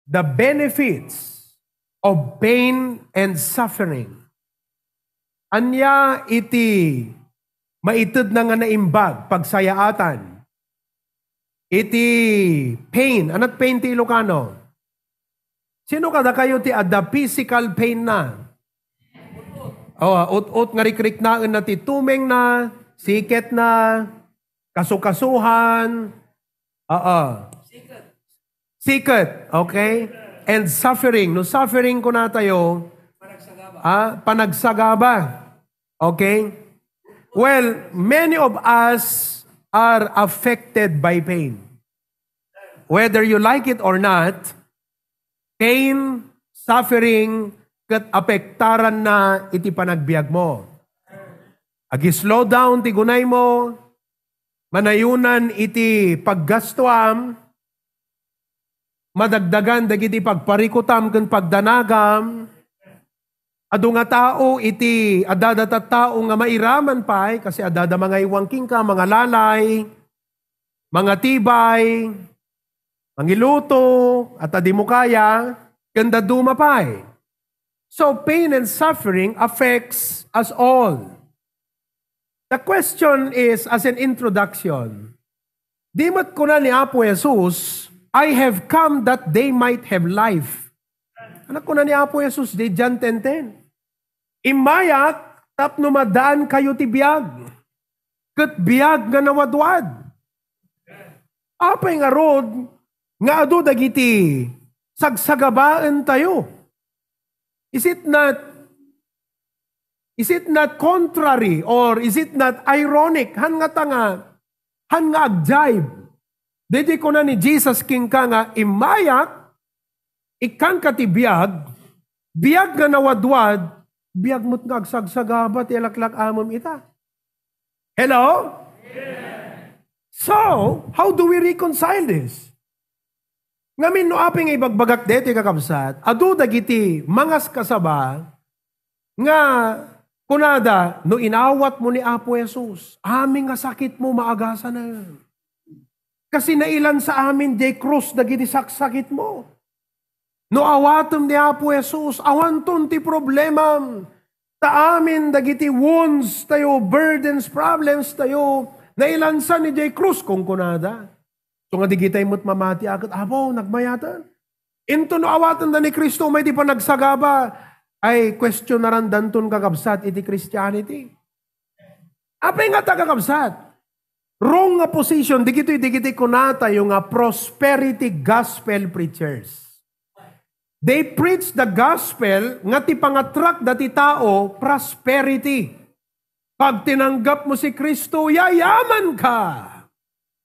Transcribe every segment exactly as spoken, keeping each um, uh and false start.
the benefits of pain and suffering. Ania iti maitedna nga naimbag, pagsayaatan? Iti pain. Anat pain ti Ilocano? Sino kadakayo ti adda physical pain na? Oh, ut-ut nga rikriknaen na ti tumeng na, siket na, kasukasuhan. Oo. Siket, okay? And suffering. No suffering ko natayo, ah, panagsagaba. Okay? Well, many of us are affected by pain. Whether you like it or not, pain, suffering, ket apektaran na iti panagbiag mo. Agi-slow down ti gunay mo, manayunan iti paggastuam, madagdagan dagiti pagparikutam ken pagdanagam. Adu nga tao iti, adda data tao nga mairaman pay, kasi adda da mangaywan kenka, mangalalay, mangatibay, mangiluto, at adda mo kaya, ken dadduma pay. So, pain and suffering affects us all. The question is, as an introduction, di met kuna ni Apo Jesus, "I have come that they might have life." Ania kuna ni Apo Jesus, di John ten ten? "Immayak tapno maaddaankayo ti biag, ket biag nga nawadwad." Apay ngarud nga adu dagiti sagsagabaentayo? Is it not, is it not contrary or is it not ironic? Han nga ta nga, han nga agjaib. Daydi kuna ni Jesus kenka nga, "Immayak, ikkanka ti biag, biag nga nawadwad, biag met nga agsagsagaba ti alaklak-amem ita." Hello? So, how do we reconcile this? Ngamin, no apay nga ibagbagak daytoy, kakabsat, adu dagiti mangaskasaba nga kunada, "No inawatmo ni Apo Jesus, amin nga sakitmo maagasanen. Kasi nailansa amin diay krus dagiti saksakitmo." No awatem ni Apo Jesus, awanton ti problemam. Ta amin dagiti wounds tayo, burdens, problems tayo, nailansan idiay krus, kunkunada. So nga digitay met mamati a ket, "Apo, nagmayaten." Inton no awatenda ni Cristo, umay ti panagsagaba, ay, questionarandanton, kakabsat, iti Christianity. Apay nga ta, kakabsat? Wrong nga position, digitoy, digitoy kunatayo nga prosperity gospel preachers. They preach the gospel nga ti pangatrak dati tao, prosperity. Pag tinanggap mo si Kristo, yayaman ka.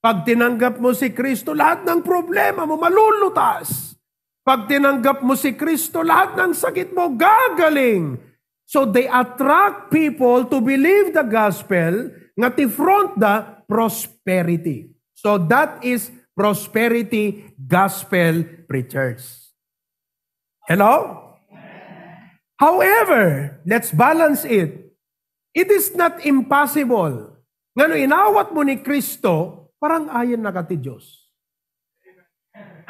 Pag tinanggap mo si Kristo, lahat ng problema mo malulutas. Pag tinanggap mo si Kristo, lahat ng sakit mo gagaling. So they attract people to believe the gospel nga ti front da prosperity. So that is prosperity gospel preachers. Hello? However, let's balance it. It is not impossible nga no inawat mo ni Kristo, parang-ayen na ka ti Dios.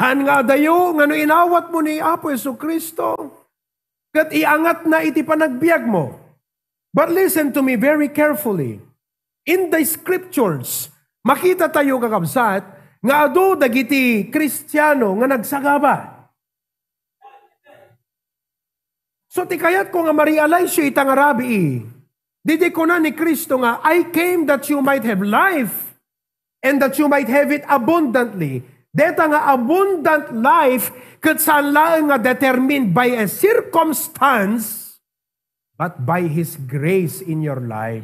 Han nga adayo nga no inawat mo ni Apo Jesu-Cristo, ket iangatna iti panagbiag mo. But listen to me very carefully. In the scriptures, makita tayo, kakabsat, nga adu dagiti Kristiano nga nagsagaba. So, ti kayatko nga ma-realize yo ita nga rabii, didi kuna ni Cristo nga, "I came that you might have life, and that you might have it abundantly." Deta nga abundant life, ket saan laeng nga determined by a circumstance, but by His grace in your life.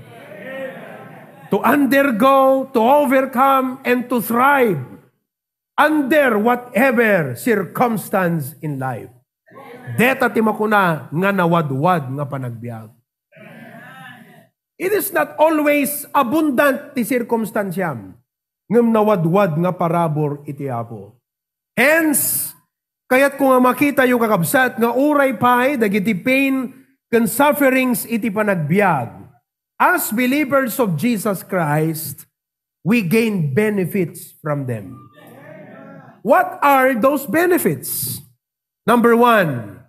To undergo, to overcome, and to thrive under whatever circumstance in life. Deta ti makuna nga nawadwad nga panagbiag. It is not always abundant ti circumstantiam, ngem nawadwad nga parabur iti Apo. Hence, kayatko nga makitayo, kakabsat, nga uray pay dagiti pain ken sufferings iti panagbiag, as believers of Jesus Christ, we gain benefits from them. What are those benefits? Number one,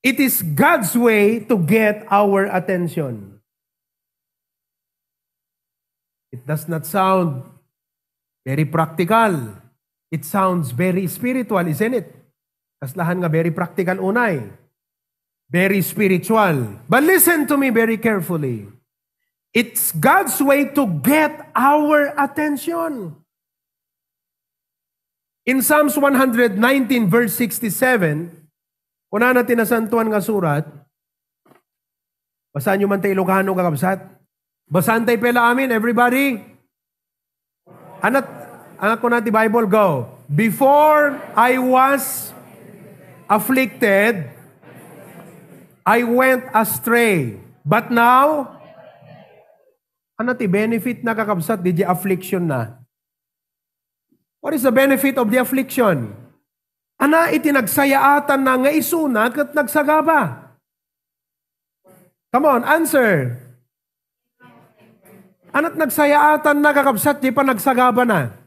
it is God's way to get our attention. It does not sound very practical. It sounds very spiritual, isn't it? Kaslahan nga very practical unay. Very spiritual. But listen to me very carefully. It's God's way to get our attention. In Psalms one hundred nineteen verse sixty-seven, kunana ti Nasantoan nga Surat, basaanyo man ta Ilocano, kakabsat. Basaantayo pay la amin, everybody. Anat, anat kuna ti Bible, go. "Before I was afflicted, I went astray. But now," ano ti benefit na, kakabsat, di affliction na? What is the benefit of the affliction? Ana iti nagsayaatanna nga isuna ket nagsagaba? Come on, answer. Anat nagsayaatanna, kakabsat, di panagsagabana?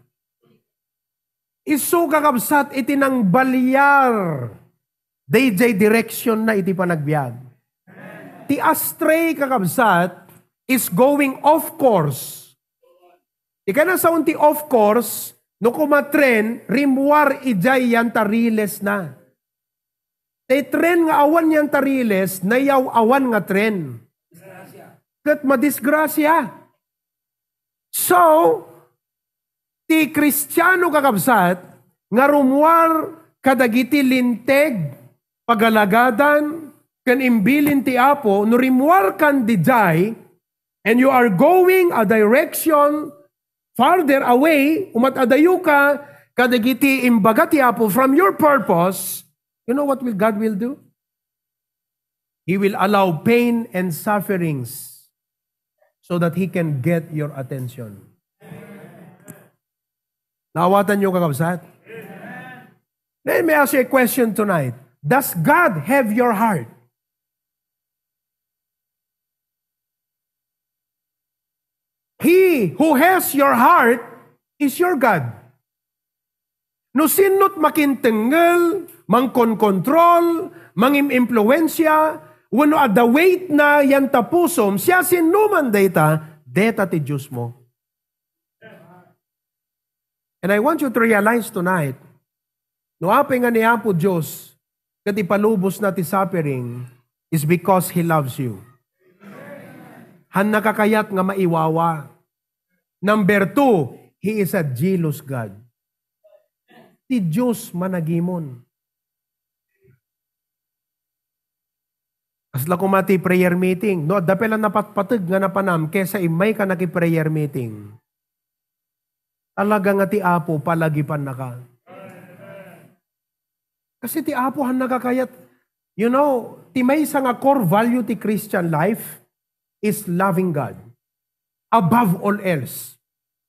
Isu, kakabsat, iti nangbaliar dayjay direction na iti panagbiag. Ti astray, kakabsat, is going off course. Ti kanasaon ti off course, no kumatren, rimmuar idiay yan ta riles na. Ti tren nga awan yan ta riles, nayaw-awan nga tren. Ket madisgrasia. So, ti Kristiano, kakabsat, nga rummuar kadagiti linteg, pagalagadan, ken imbilin ti Apo, no rimmuarkan didiay, and you are going a direction farther away, umat-adayoka kadagiti imbaga ti Apo from your purpose, you know what will God will do? He will allow pain and sufferings so that He can get your attention. Naawatanyo, kakabsat? Let me ask you a question tonight. Does God have your heart? He who has your heart is your God. No sinno't makintengngel, mangkonkontrol, mangim-impluensia, wenno adda weight na yan ta pusom, siasinoman dayta, deta ti Diosmo. And I want you to realize tonight, no apay nga ni Apo Dios ket ipalubosna ti suffering is because He loves you. Hanna kakayat nga maiwawa. Number two, He is a jealous God. Ti Dios managimon. Kasla koma ti prayer meeting. No, adda pay la napatpateg nga napanam kesa immay ka naki-prayer meeting. Talaga nga ti Apo, palagipannaka. Kasi ti Apo, han nakakayat. You know, ti maysa nga core value ti Christian life is loving God above all else.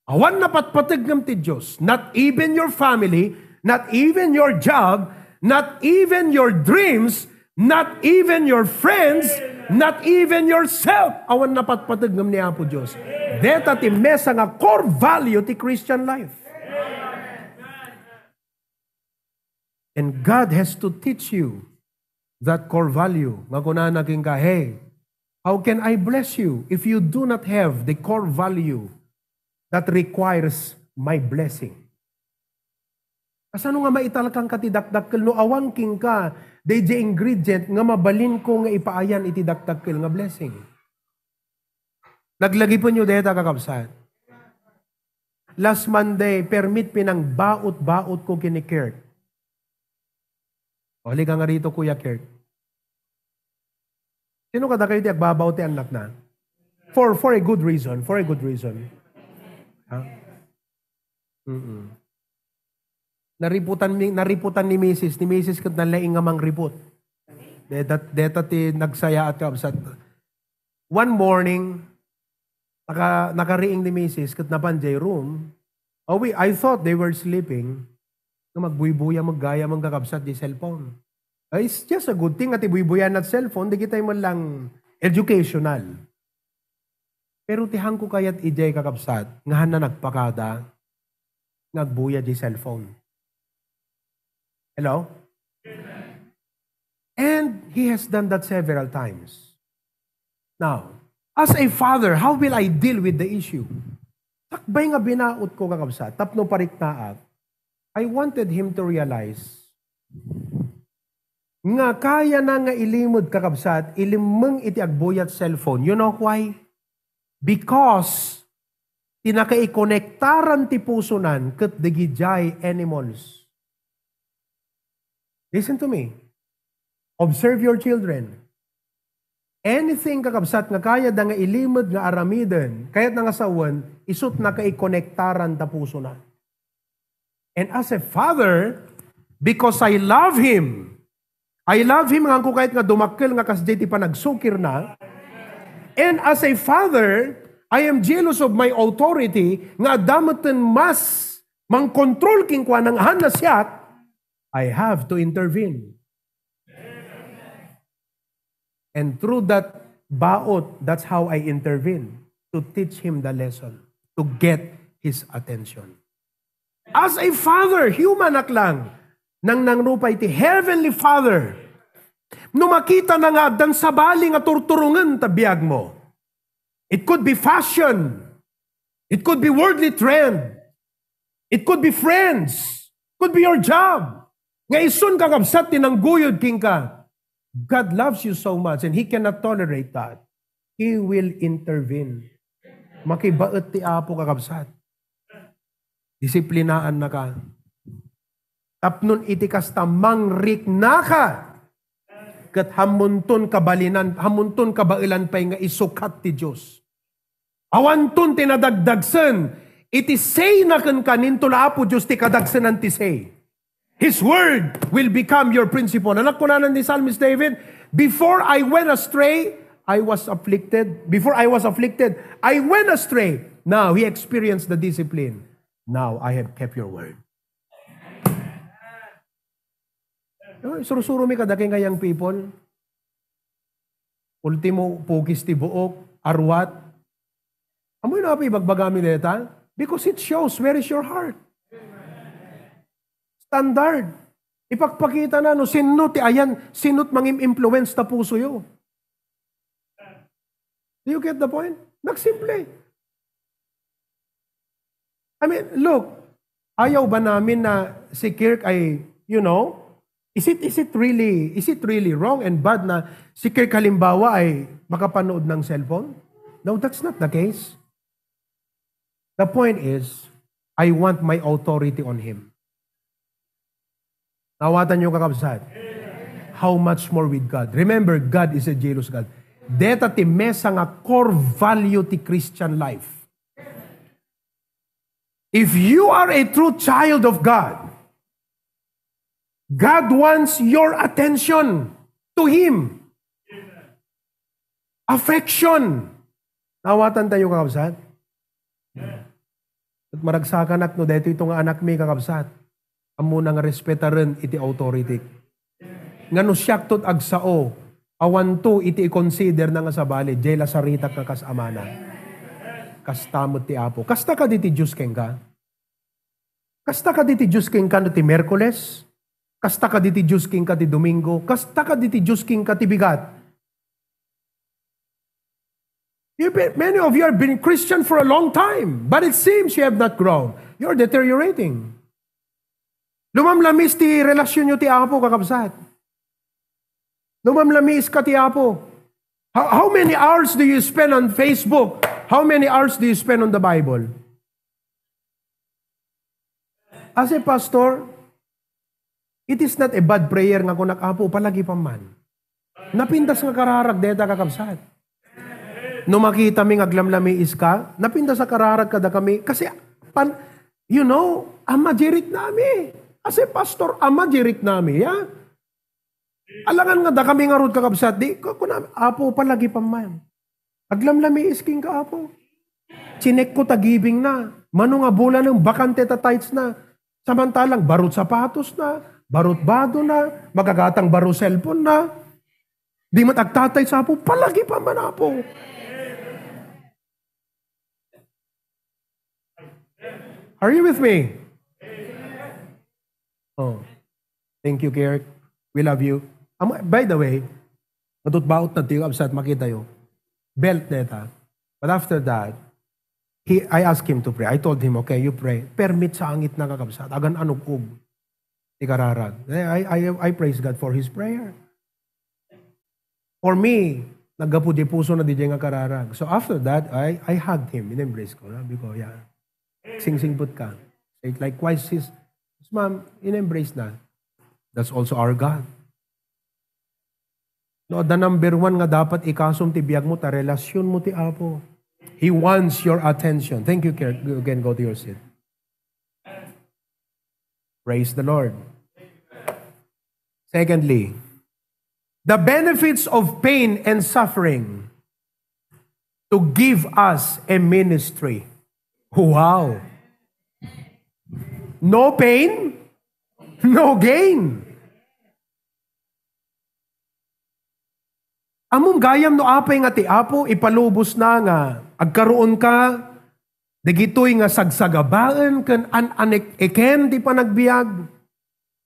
Awan napatpateg ngem ti Dios. Not even your family, not even your job, not even your dreams, not even your friends, not even yourself. Awan napatpateg ngem ni Apo Dios. Deta ti maysa nga core value ti Christian life. And God has to teach you that core value. Nga kunana kenka, "Hey, how can I bless you if you do not have the core value that requires my blessing?" Kasano nga maitalkanka ti dakdakkel no awan kenka dayjay ingredient nga mabalinko nga ipaayan iti dakdakkel nga blessing? Laglagipenyo dayta, kakabsat. Last Monday, permit pinangbaot-baotko ken ni Kurt. O, halika nga rito, Kuya Kurt. Sino kadakayo ti agbabaot ti annakna? For, for a good reason. For a good reason. Ha? Mm-mm. Nariputan mi, nariputan ni misis. Ni misis ket nalaing nga mangriput. Deta, deta ti nagsayaat, kakabsat. One morning, naka-, nakariing ni misis ket napan jay room. Oh, we, I thought they were sleeping. Nga magbuybuya, maggayam, kakabsat, di cellphone. Ay, it's just a good thing nga ti buybuyan na cellphone, di kita man lang educational. Pero ti hanko kayat idiay, kakabsat, nga hanna nagpakada, nga agbuya di cellphone. Hello? And he has done that several times. Now, as a father, how will I deal with the issue? Sakbay nga binaot ko, kakabsat, tapno pariknaak, I wanted him to realize nga kayana nga ilimed, kakabsat, ilimmeng iti agbuyat cellphone. You know why? Because ti nakaikonektaran ti pusonan ket dagiti animals. Listen to me. Observe your children. Anything, kakabsat, nga kayatda nga ilimed nga aramiden, kayatna nga sawen, isut' nakaikonektaran ta pusona. And as a father, because I love him, I love him nga kayat nga dumakkel nga kasdiay ti panagsukirna. And as a father, I am jealous of my authority nga adda metten mas mangkontrol kenkuana nga haan na siak, I have to intervene. And through that baot, that's how I intervene to teach him the lesson, to get his attention. As a father, human ak lang, nangnangrupay ti Heavenly Father. No makita na nga addan sabali nga turturongen ta biag mo. It could be fashion. It could be worldly trend. It could be friends. Could be your job. Nga isun kakabsat ti nangguyod kenka. God loves you so much and He cannot tolerate that. He will intervene. Makibaet ti Apo, kakabsat. Disiplinaannaka. Tapnon iti kasta, mangriknaka. Ket hammonton kabalinan, hammonton kabaelan pay nga isukat ti Dios. Awanton ti nadagdagsen iti sayna kenka, inton Apo Dios ti kadagsenan ti say. His word will become your principle. Anak, kunana ni Psalmist David, "Before I went astray, I was afflicted. Before I was afflicted, I went astray. Now he experienced the discipline. Now I have kept your word." Oh, surusuromi kadagiti nga young people. Ultimo, pukis ti buok, arwat. Amoy no apo ibagbagami deta? Because it shows where is your heart. Standard. Ipakpakita na no sino ti ayan, sino ti mangim-influence ta pusoyo. Do you get the point? Nagsimple. I mean, look, ayaw ba namin na si Kirk ay, you know, is it, is it really, is it really wrong and bad na si Kirk halimbawa ay makapanood ng cellphone? No, that's not the case. The point is, I want my authority on him. Naawatan niyo, kakabsat? How much more with God? Remember, God is a jealous God. Deta ti mesa nga core value ti Christian life. If you are a true child of God, God wants your attention to Him. Affection. Naawatan tayo, kakabsat? Ket maragsakanak no daytoy ito nga anakmi, kakabsat. Ammona nga respetaren iti authority. Nga no siakto ti agsao, awanto iti i-consider na nga sabali, diay la saritak nga kas amana. Kasta met ti Apo. Kasta kadi ti Dios kenka? Kasta kadi ti Dios kenka no ti Miyerkules? Kasta kadi ti Dios kenka ti Domingo? Kasta kadi ti Dios kenka ti bigat? You, many of you have been Christian for a long time, but it seems you have not grown. You're deteriorating. Lumamlamis ti relasyon nyo ti Apo, kakabsat. Lumamlamis ka ti Apo. How, how many hours do you spend on Facebook? How many hours do you spend on the Bible? As a pastor, it is not a bad prayer nga kunak, "Apo, palagipan man." Napintas nga kararag deta, kakabsat. No makitami nga aglamlamiis ka, napintas a kararag kadakami. Kasi, pan, you know, ama diay riknami. As a pastor, ama diay riknami, ya? Alangan nga dakami ngarud, kakabsat, di, ku-, kuna, "Apo, palagipan man." Aglamlamiis kenka, Apo. Chinek ko ta giving na. Mano nga bulanen, bakante ta tithes na. Samantalang barut sapatos na, barut bado na, magagatang baro cellphone na. Di met agta-tithes, Apo, palagipan man, Apo. Are you with me? Oh. Thank you, Kirk. We love you. Am-, by the way, matutbaot na tiyo, absat, makita yo. Belt neta. But after that, he, I asked him to pray. I told him, "Okay, you pray." Permit sa angit na, kakabsat. Agan anug-ug. Ikararag. I, I, I praise God for his prayer. For me, naggapu di puso na di nga kararag. So after that, I, I hugged him. In-embrace ko na. Because, yeah. Singsingput ka. Say, likewise, sis, ma'am, in-embrace na. That's also our God. No, the number one nga dapat ikasum ti biag mo, ta relasyon mo ti Apo. He wants your attention. Thank you, Kurt. You can go to your seat. Praise the Lord. Secondly, the benefits of pain and suffering to give us a ministry. Wow! No pain, no gain. Ammom gayam no apay nga ti Apo ipalubos na nga agkaroon ka dagitoy nga sagsagabaen ken an-anek-eken ti panagbiag.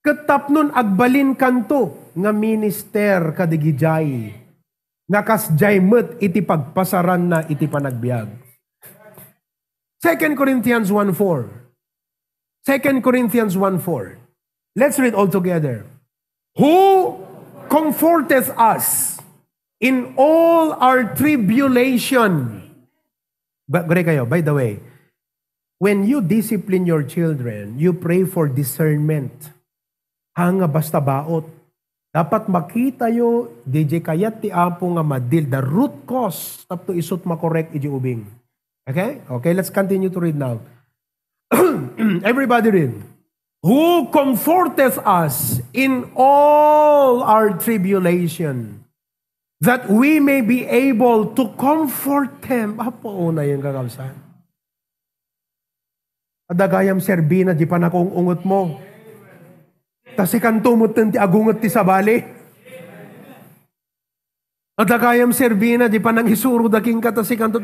Ket tapnon agbalinkanto nga minister kadigidiay, nga kasdiay met iti pagpasaranna iti panagbiag. Second Corinthians one four. Second Corinthians one four. Let's read all together. "Who comforteth us in all our tribulation." Ba, gure kayo, by the way, when you discipline your children, you pray for discernment. Ha nga basta baot. Dapat makita yo, di kayat ti Apo nga madil, the root cause, tapno isut makorek iti ubing. Okay? Okay, let's continue to read now. Everybody read. "Who comforteth us in all our tribulation, that we may be able to comfort them." Apo, una yung kakabsat. Adda gayam serbina di panakaung-unget mo. Ta sikanto met ti agunget ti sabali. Adda gayam serbina di panangisuro da kenka ta sikanto.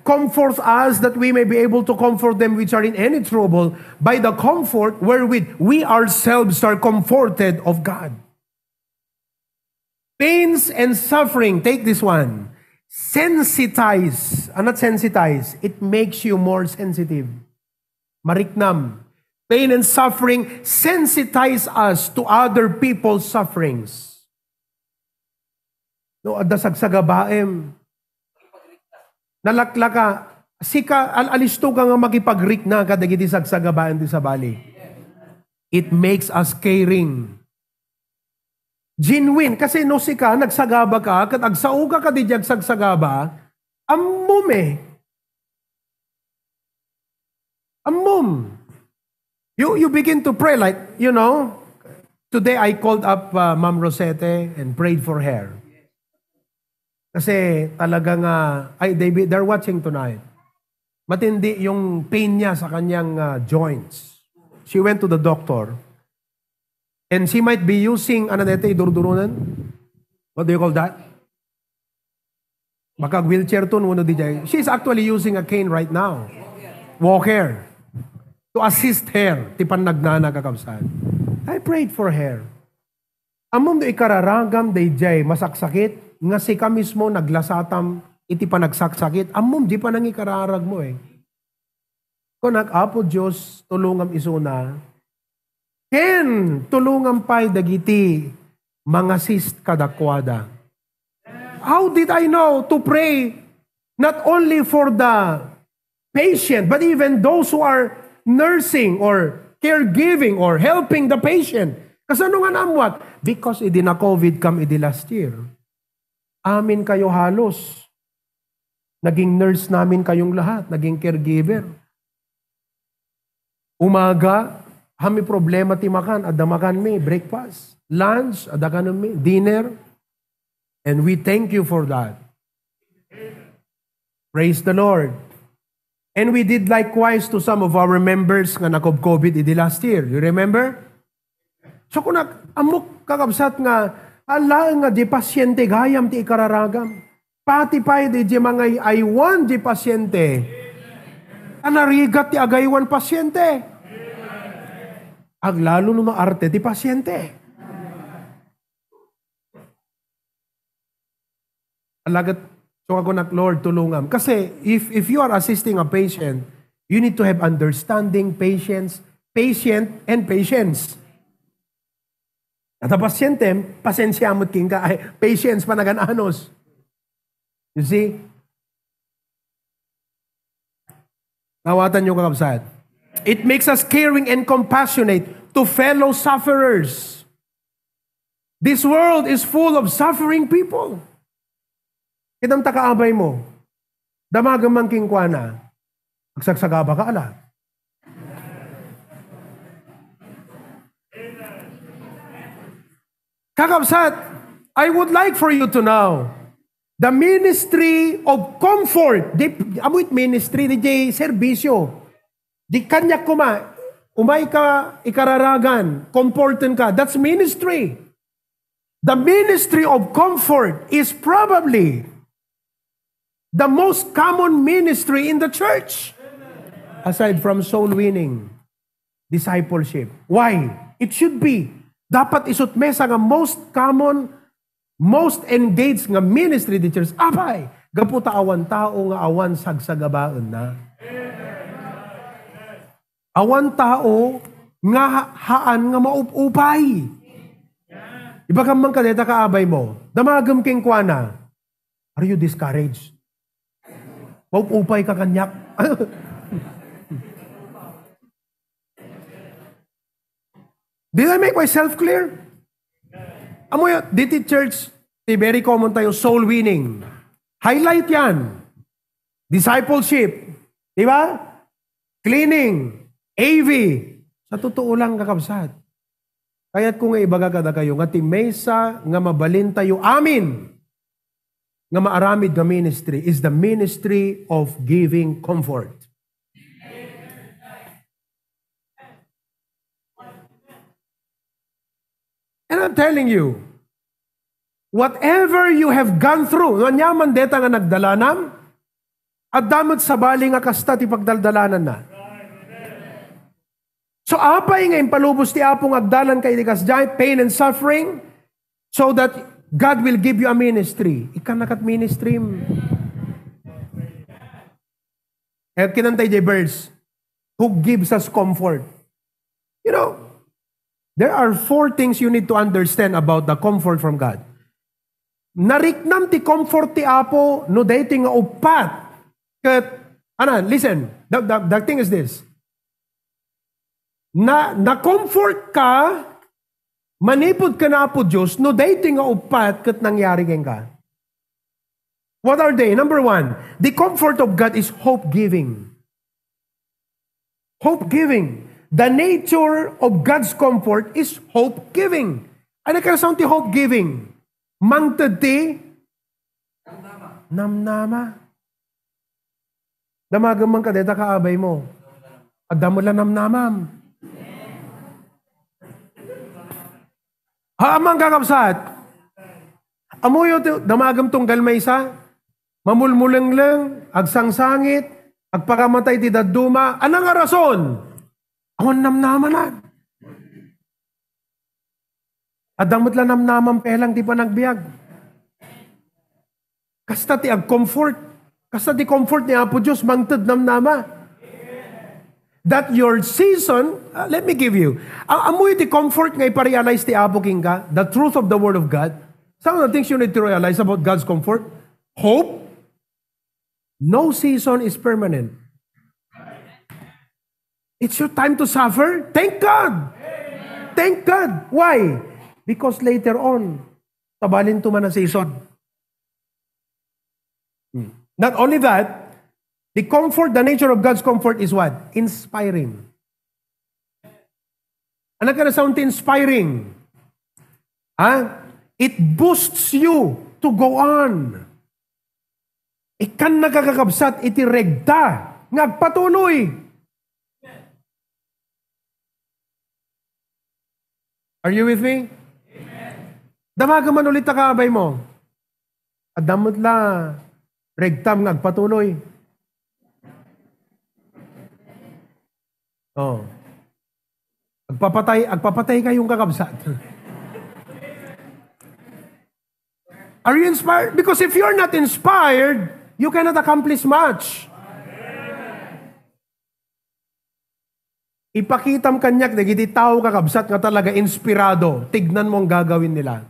Comfort us that we may be able to comfort them which are in any trouble by the comfort wherewith we ourselves are comforted of God. Pains and suffering, take this one. Sensitize, ah, not sensitize, it makes you more sensitive. Mariknam. Pain and suffering sensitize us to other people's sufferings. No, adda sagsagabaem. Nalaklaka, sika, al-, alisto ka nga makipagrikna kadagiti sagsagabaen ti sabali. It makes us caring. Genuine. Kasi no sika, nagsagaba ka, ket agsao ka kadi agsagaba, ammom eh. Ammom. You, you begin to pray like, you know, today I called up uh, Ma'am Rosette and prayed for her. Kasi talaga nga, ay, they, they're watching tonight. Matindi yung pain niya sa kanyang uh, joints. She went to the doctor. And she might be using, ano na ito, idurdurunan? What do you call that? Baka wheelchair to, no, di jay. She's actually using a cane right now. Walker. To assist her, ti pannagnana, kakabsat. I prayed for her. Ammom no ikararagam dayjay masaksakit, nga sika mismo naglasatam iti panagsaksakit, ammom di panangikararag mo eh. Kunak, "Apo Dios, tulongam isuna, ken tulongam pay dagiti mangasist kadakuada." How did I know to pray not only for the patient, but even those who are nursing or caregiving or helping the patient? Kasano nga naammuak? Because idi na-covid kam idi last year. Amin kayo halos. Naging nurse namin kayong lahat, naging caregiver. Umaga, ha mi problema ti makan, adda makan mi, breakfast, lunch, adda kanen mi, dinner. And we thank you for that. Praise the Lord. And we did likewise to some of our members nga nakob-covid idi last year. You remember? So, kunak, ammok, kakabsat, nga, alaen nga di pasyente gayam ti ikararagam. Pati pay di, di mangay-aywan di pasyente. Anarigat ti agaywan pasyente. Aglalo no naarte ti pasyente. Daket, so ako nak, "Lord, tulungam." Kasi if, if you are assisting a patient, you need to have understanding, patience, patient, and patience. At ang pasyente, pasensya mo't kenka, ay, patience pa nagan-anos. You see? Nawatan niyo, kakabsat. It makes us caring and compassionate to fellow sufferers. This world is full of suffering people. Kitam ta kaabay mo. Damagem man kenkuana. Agsagsagaba ka, ala. Kakabsat, I would like for you to know the ministry of comfort. Di, amoy ministry, di jay serbisyo. Di kaniak koma, umay ka ikararagan, comforten ka. That's ministry. The ministry of comfort is probably the most common ministry in the church, aside from soul winning, discipleship. Why? It should be. Dapat isu't mesa nga most common, most engaged nga ministry teachers. Apay, gapu ta awan tao nga awan sagsagabaenna. Awan tao nga ha-, haan nga maup-upay. Ibagam man kadayta kaabay mo, damagem kenkuana. Are you discouraged? Maup-upay ka kaniak? Did I make myself clear? Amo yun, diti church, ti very common tayo, soul winning. Highlight yan. Discipleship. Di ba? Cleaning. A V. Sa totoo lang, kakabsat. Kayat ko nga ibaga kadakayo nga ti maysa nga mabalin tayo amin nga maaramid nga ministry is the ministry of giving comfort. And I'm telling you, whatever you have gone through, no, aniaman deta nga nagdalanam, adda met sabali nga kasta ti pagdaldalananna. So, apay nga impalubos ti Apo nga agdalan ka iti kasdiay, pain and suffering, so that God will give you a ministry. Ikana kat ministry. Eh, kinantay di verse, "Who gives us comfort?" You know, there are four things you need to understand about the comfort from God. Nariknam ti comfort ti Apo no daytoy nga uppat. Ket, anan, listen, the, the, the thing is this. Na, na-comfort ka manipud ken Apo Dios no daytoy nga uppat ket nangyari kenka. What are they? Number one, the comfort of God is hope-giving. Hope-giving. The nature of God's comfort is hope-giving. Ano ka sa ti hope-giving? Mangted ti namnama. Damagem man kadayta kaabay mo. Adda met la namnamam. Haan man, kakabsat. Amoyo ti damagem tunggal maysa, mamulmulengleng, agsangsangit, agpakamatay ti dadduma. Ania nga rason? Awan namnamanan. Adda met la namnamam pelang ti panagbiag. Kasta ti agcomfort. Kasta ti comfort ni Apo Dios, mangted namnama. That your season, uh, let me give you, a-, ammoyo ti comfort nga iparealize ti Apo kenka, the truth of the Word of God. Some of the things you need to realize about God's comfort. Hope. No season is permanent. It's your time to suffer. Thank God. Thank God. Why? Because later on, sabalin to man a season. Hmm. Not only that, the comfort, the nature of God's comfort is what? Inspiring. Ano ka na sound inspiring? Ha? It boosts you to go on. Ikkan nakakakabsat iti regta nga agpatuloy. Are you with me? Damaga man ulit ta kaabay mo. Adda met la regtam nga agpatuloy. Oh. Agpapatay, agpapatay kayong kakabsat. Are you inspired? Because if you're not inspired, you cannot accomplish much. Ipakitam kaniak dagiti tao, kakabsat, nga talaga inspirado. Tignan mo ang gagawin nila.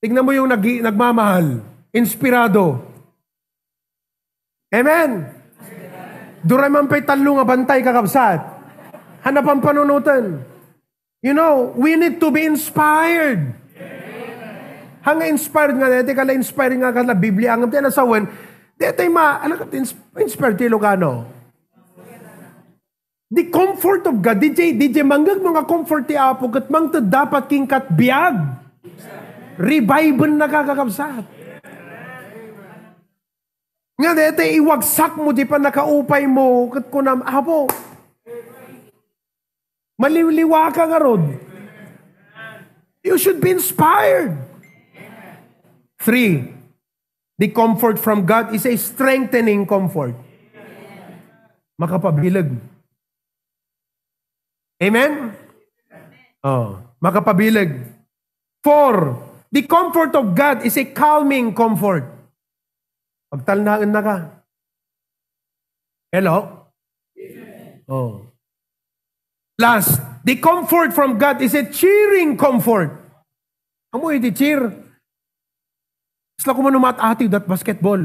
Tignan mo yung nag-, nagmamahal. Inspirado. Amen. Duray man pay tallo nga bantay, kakabsat. Hanapan panunutan. You know, we need to be inspired. Hanga inspired nga, dati kala inspired nga kala Biblia, ang ti nasawen, dati ma, ano ka, ins-, inspired ti Ilocano. The comfort of God, D J, D J, manggag mga comfort ti Apo, ket mangted dapat king kat biag. Revival na, kakabsat. Nga dete, iwagsak mo di pa nakaupay mo, ket kunam, "Apo, maliwliwa ka ngarud." You should be inspired. Three, the comfort from God is a strengthening comfort. Makapabileg. Amen? Oh, makapabileg. Four, the comfort of God is a calming comfort. Pagtalnaen na ka. Hello? Oh. Last, the comfort from God is a cheering comfort. Amo iti cheer. Isla ko man umat-ati that basketball.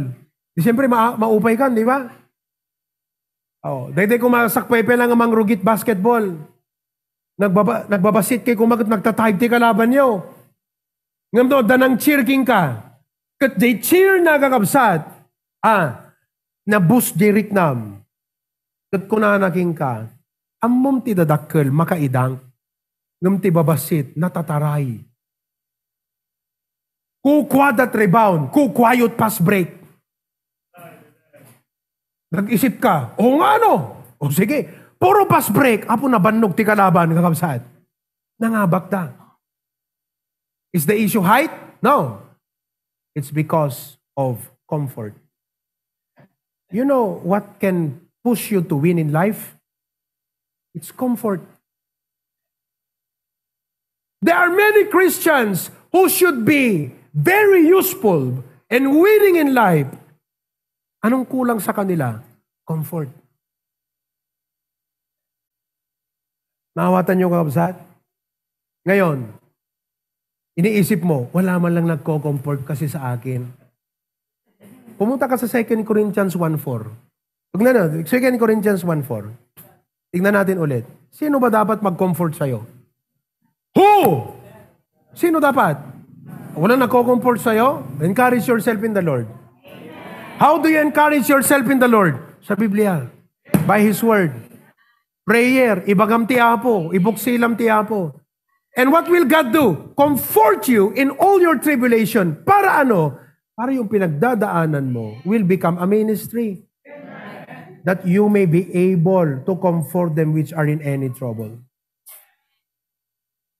Di siyempre, ma-, maupay kan, di ba? Oh, dayday ko masakpay pay lang nga mangrugit basketball. Nagbaba-, nagbabasit kay kumagat nagtataib ti kalaban yo. Ngem no, adda nang cheer king ka. Ket they cheer na, kakabsat. Ah, nabus di riknam. Ket kunana king ka, "Ammom ti dadakkel, makaidang. Ngem ti babasit, natataray." Kukua dat rebound, kukua yut pass break. Nag-isip ka, "O nga, no? O sige, puro pass break." Apo, nabannog ti kalaban, kakabsat. Nangabak da. Is the issue height? No. It's because of comfort. You know what can push you to win in life? It's comfort. There are many Christians who should be very useful and winning in life. Anong kulang sa kanila? Comfort. Naawatan niyo, kakabsat? Ngayon, iniisip mo, "Wala man lang nagko-comfort kasi sa akin." Pumunta ka sa Second Corinthians one four. Tignan na, Second Corinthians one four. Tignan natin ulit. Sino ba dapat mag-comfort sa'yo? Who? Sino dapat? Wala nagko-comfort sa'yo? Encourage yourself in the Lord. How do you encourage yourself in the Lord? Sa Biblia. By His Word. Prayer. Ibagam ti Apo. Ibuksilam ti Apo. And what will God do? Comfort you in all your tribulation. Para ano? Para yung pinagdadaanan mo will become a ministry. That you may be able to comfort them which are in any trouble.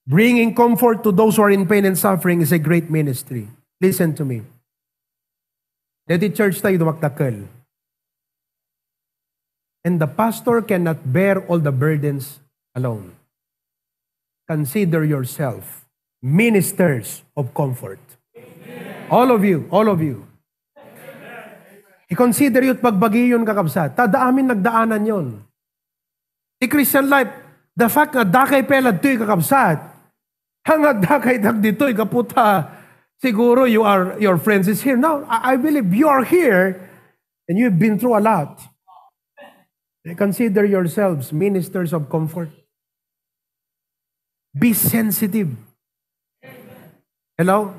Bringing comfort to those who are in pain and suffering is a great ministry. Listen to me. Deti church tayo dumakdakkel. And the pastor cannot bear all the burdens alone. Consider yourself ministers of comfort. All of you, all of you. I-consider yo't pagbagiyon, kakabsat. Ta amin nagdaanan yon. Ti Christian life, the fact nga dakay pay ladtoy, kakabsat, nga dakay dagditoy, kaputa, siguro you are, your friends is here. No, I, I believe you are here and you've been through a lot. Consider yourselves ministers of comfort. Be sensitive. Hello?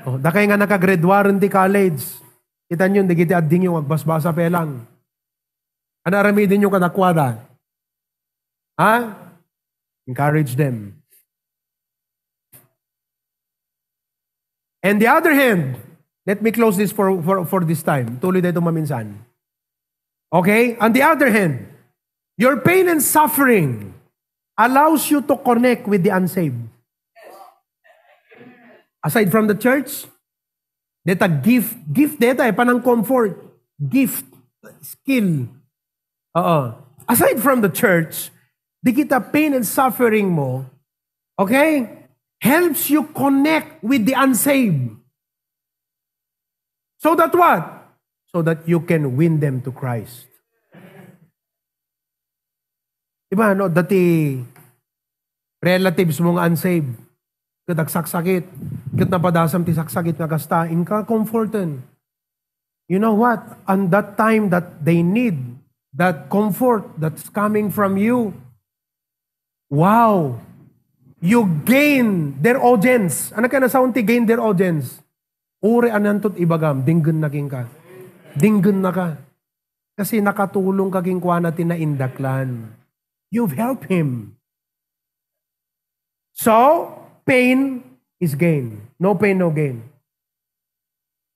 Oh, dakay nga nakagraduaren ti college. Kita nyo, dagiti adding yung agbasbasa pay lang. Ano aramidin nyo kadakwada? Ha? Encourage them. And the other hand, let me close this for, for, for this time. Tuloy tayo maminsan. Okay? On the other hand, your pain and suffering allows you to connect with the unsaved. Aside from the church, deta gift, gift deta, eh, panang comfort, gift, skill. Oo. Aside from the church, dagita pain and suffering mo, okay? helps you connect with the unsaved. So that what? So that you can win them to Christ. Diba, no? Dati relatives mo nga unsaved, ket agsaksakit, ket napadasam ti saksakit nga kasta, inka comforten. You know what? And that time that they need that comfort that's coming from you, wow! You gain their audience. Ano kaya nasaon ti gain their audience? Uri anantot ibagam, dinggen na kenka. Dinggen na ka. Kasi nakatulong ka kenkuana ti naindaklan. You've helped him. So, pain is gain. No pain, no gain.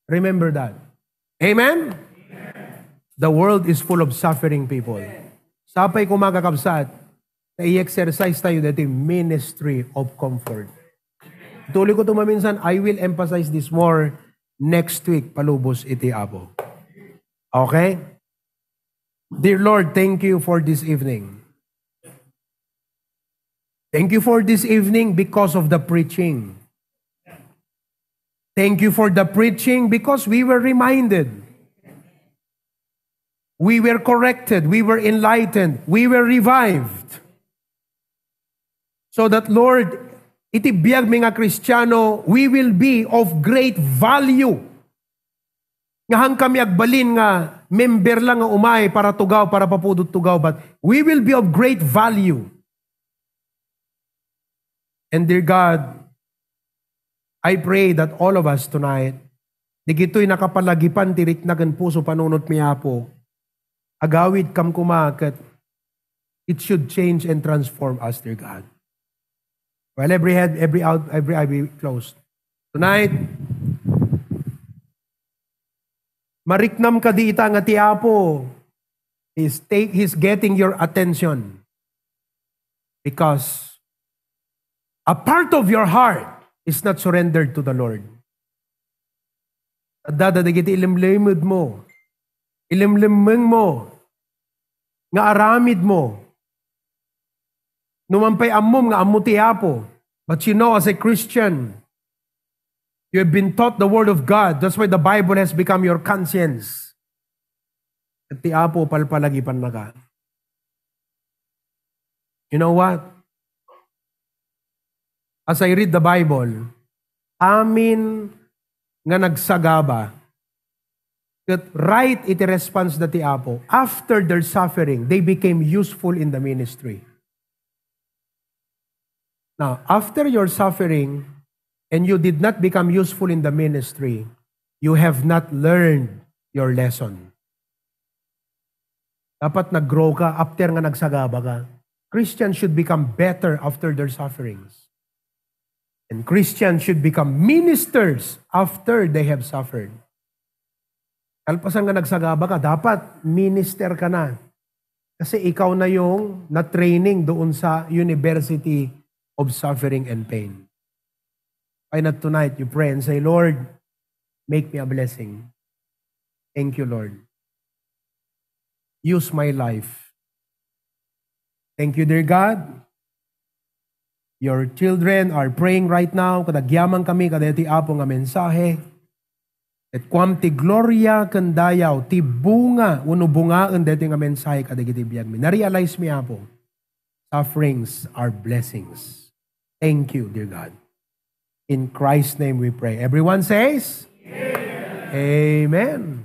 Remember that. Amen? The world is full of suffering people. Sapay koma, kakabsat, na i-exercise tayo dati ministry of comfort. Tuloy ko ito maminsan, I will emphasize this more next week, palubos iti Apo. Okay? Dear Lord, thank you for this evening. Thank you for this evening because of the preaching. Thank you for the preaching because we were reminded. We were corrected. We were enlightened. We were revived. So that, Lord, iti biag mi nga Kristiano, we will be of great value. Nga hangkami agbalin nga member lang nga umay para tugaw, para papudot tugaw, but we will be of great value. And dear God, I pray that all of us tonight, digitoy nakapalagipan ti rikna ken puso panunot mi, Apo, agawid kam koma ket it should change and transform us, dear God. Well, every head, every out, every eye be closed. Tonight, mariknam kadi ita nga ti Apo is take, he's getting your attention. Because a part of your heart is not surrendered to the Lord. Adda dagiti ilimlimedmo, ilimlimmengmo, nga aramidmo. Numan pay ammom nga ammo ti Apo, but you know, as a Christian, you have been taught the Word of God. That's why the Bible has become your conscience. At ti Apo, palpalagipannaka. You know what? As I read the Bible, amin nga nagsagaba, ket right iti response da ti Apo, after their suffering, they became useful in the ministry. Now, after your suffering, and you did not become useful in the ministry, you have not learned your lesson. Dapat nag-grow ka after nga nagsagaba ka. Christians should become better after their sufferings. And Christians should become ministers after they have suffered. Kalpasan nga nagsagaba ka, dapat minister ka na. Kasi ikaw na yung na-training doon sa University of Suffering and Pain. Why not tonight you pray and say, "Lord, make me a blessing. Thank you, Lord. Use my life. Thank you, dear God. Your children are praying right now. Kadagyaman kami kadaytoy, Apo, nga mensahe. Ket kuam ti gloria ken dayaw, ti bunga wenno bungaen daytoy nga mensahe kadagiti biag mi. Na-realize mi, Apo, sufferings are blessings. Thank you, dear God." In Christ's name we pray. Everyone says, Amen.